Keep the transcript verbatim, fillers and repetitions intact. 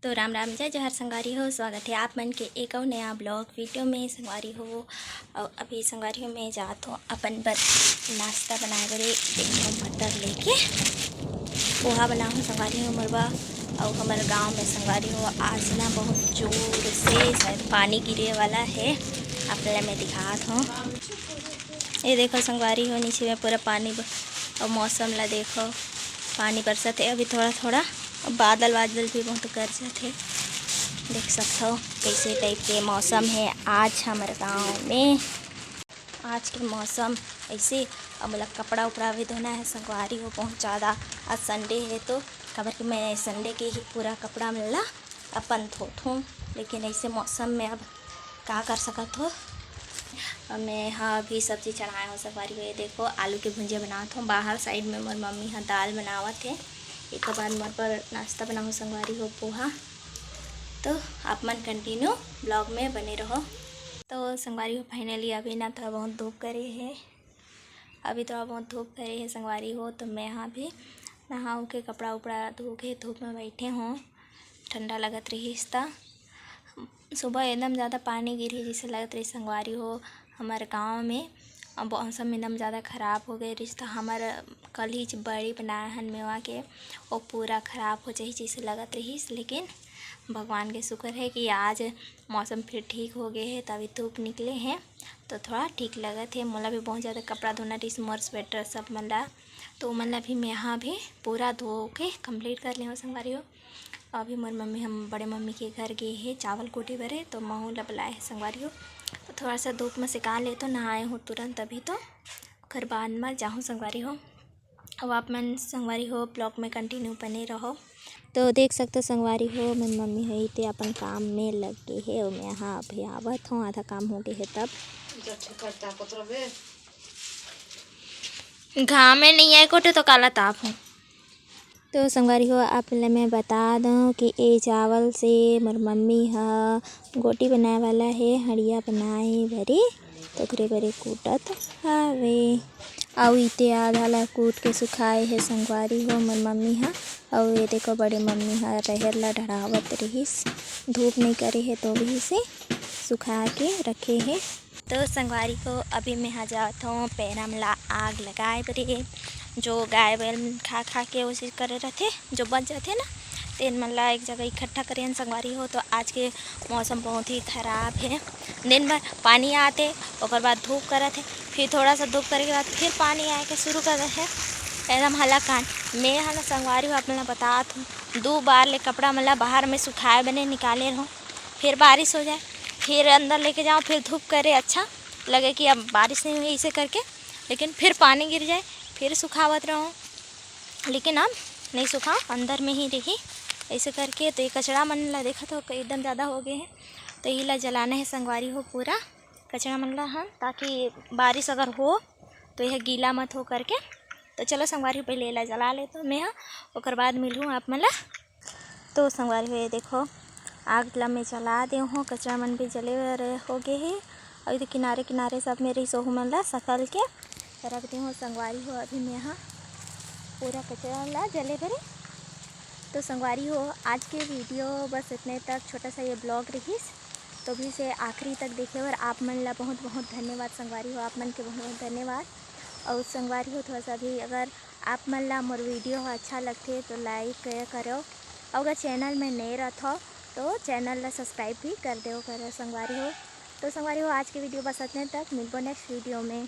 तो राम राम, जय जोहार संगवारी हो, स्वागत हे आप मन के एक अउ नया vlog video में संगवारी हो। अउ अभी संगवारी हो, मैं जात हों अपन बर नाश्ता बनाए बर। देखो, मटर लेके पोहा बनाहूँ संगवारी हो मोर बर। अउ हमर गांव में संगवारी हो, आज ना बहुत जोर से शायद पानी गिरे वाला हे, आप ला मैं दिखात हों। ये देखो संगवारी हो, नीचे में पूरा पानी ब-, अउ मौसम ला देखो, पानी बरसत हे अभी थोड़ा थोड़ा, अउ बादल वादल भी बहुत गरजत हे। देख सकथव कइसे type के मौसम हे आज हमर गांव में। आज के मौसम ऐसे, अब मोला कपड़ा उपड़ा भी धोना हे संगवारी हो बहुत ज़्यादा। आज Sunday हे तो, काबर कि मैं Sunday के ही पूरा कपड़ा मन ला अपन धोथों, लेकिन ऐसे मौसम में अब का कर सकत हो। अउ मैं हा अभी सब्जी चढ़ाए हों संगवारी हो। ये देखो, आलू के भुंजिया बनात हों। बाहर side में मोर मम्मी हा दाल बनावत हे, एकर बाद मोर बर नाश्ता बनाहूँ संगवारी हो, पोहा। तो आप मन continue vlog में बने रहो। तो संगवारी हो, finally अभी ना थोड़ा बहुत धूप करे हे, अभी थोड़ा बहुत धूप करे हे संगवारी हो। तो मैं हा भी नहा के कपड़ा उपड़ा धो के धूप में बैठे हों, ठंडा लगत रहिस त। सुबह एकदम ज़्यादा पानी गिरही जइसे लगत रहिस संगवारी हो। हमर गांव में अब मौसम एकदम ज़्यादा खराब हो गए रहिस त हमर कल ही बड़ी बनाए हन मेवा के, वो पूरा खराब हो जाही जइसे लगत रहिस, लेकिन भगवान के शुक्र हे कि आज मौसम फिर ठीक हो गए हे, तभी धूप निकले हे तो थोड़ा ठीक लगत हे। मोला भी बहुत ज़्यादा कपड़ा धोना रहिस, मोर sweater सब मन ला, तो ओमन ला भी मैं हा भी पूरा धो के complete कर ले हों संगवारी हो। अभी मोर मम्मी, हम बड़े मम्मी के घर गे हे चावल कूटे बरे, तो महू ला बुलाए हे संगवारी हो। तो थोड़ा सा धूप में सेका लेथों, नहाए हों तुरंत अभी, तो ओकर बाद में जाहूँ संगवारी हो। अब आप मन संगवारी हो vlog में continue बने रहो। तो देख सकथो संगवारी हो, मोर मम्मी ह इते अपन काम में लग गे हे, अउ मैं हा अभी आवत हों, आधा काम हो गे हे तब। घाम में नइ आए कोटे तो काला ताप हो। तो संगवारी हो, आप ला मैं बता दौं कि ए चावल से मोर मम्मी ह गोटी बनाए वाला हे, हड़िया बनाए बरे, तो ओकरे बरे कूटत हवे। अउ इते आधा ला कूट के सुखाए हे संगवारी हो मोर मम्मी ह। अउ ये देखो, बड़े मम्मी ह रहेर ला ढड़ावत रहिस, धूप नइ करे हे तो भी इसे सुखा के रखे हे। तो संगवारी हो, अभी मैं हा जात हों पैरा मन ला आग लगाए बरे। जो गाय बैल मन खा खा के ओसे करे रथे, जो बच जाथे ना, तेन मन ला एक जगह इकट्ठा करे हन संगवारी हो। तो आज के मौसम बहुत ही खराब हे, दिन भर पानी आथे, ओकर बाद धूप करत हे, फिर थोड़ा सा धूप करे के बाद फिर पानी आए के शुरू कर देथे, एकदम हालाकान। मैं हा ना संगवारी हो, आप मन ला बतात हों, दू बार ले कपड़ा मन ला बाहर में सुखाए बने निकाले रहूँ, फिर बारिश हो जाए, फिर अंदर लेके जाओ, फिर धूप करे, अच्छा लगे कि अब बारिश नहीं हुई इसे करके, लेकिन फिर पानी गिर जाए, फिर सुखावत रहूँ, लेकिन अब नहीं सुखा, अंदर में ही रही ऐसे करके। तो ये कचरा मन ला देखत हो, एकदम ज़्यादा हो गए हे, तो ये ला जलाना हे संगवारी हो पूरा कचरा मन ला हम, ताकि बारिश अगर हो तो यह गीला मत हो करके। तो चलो संगवारी हो, पहले एला जला लेथों मैं हा, ओकर बाद मिलहूँ आप मन ला। तो संगवारी हो, ये देखो, आग ला मैं जला दे हों, कचरा मन भी जले बर हो गए हे। अउ इधर किनारे किनारे सब में रहिस, ओहू मन ला सकल के रख दे हों संगवारी हो। अभी मैं हा पूरा कचरा ला जले बरे। तो संगवारी हो, आज के video बस इतने तक, छोटा सा ये vlog रहिस। तो भी से आखिरी तक देखे बर आप मन ला बहुत बहुत धन्यवाद संगवारी हो, आप मन के बहुत बहुत धन्यवाद। अउ संगवारी हो, थोड़ा सा भी अगर आप मन ला मोर video ह अच्छा लगथे तो like करो, अउ अगर channel में नए रथो तो channel ला subscribe भी कर देव करो संगवारी हो। तो संगवारी हो, आज के video बस इतने तक, मिलबो next video में।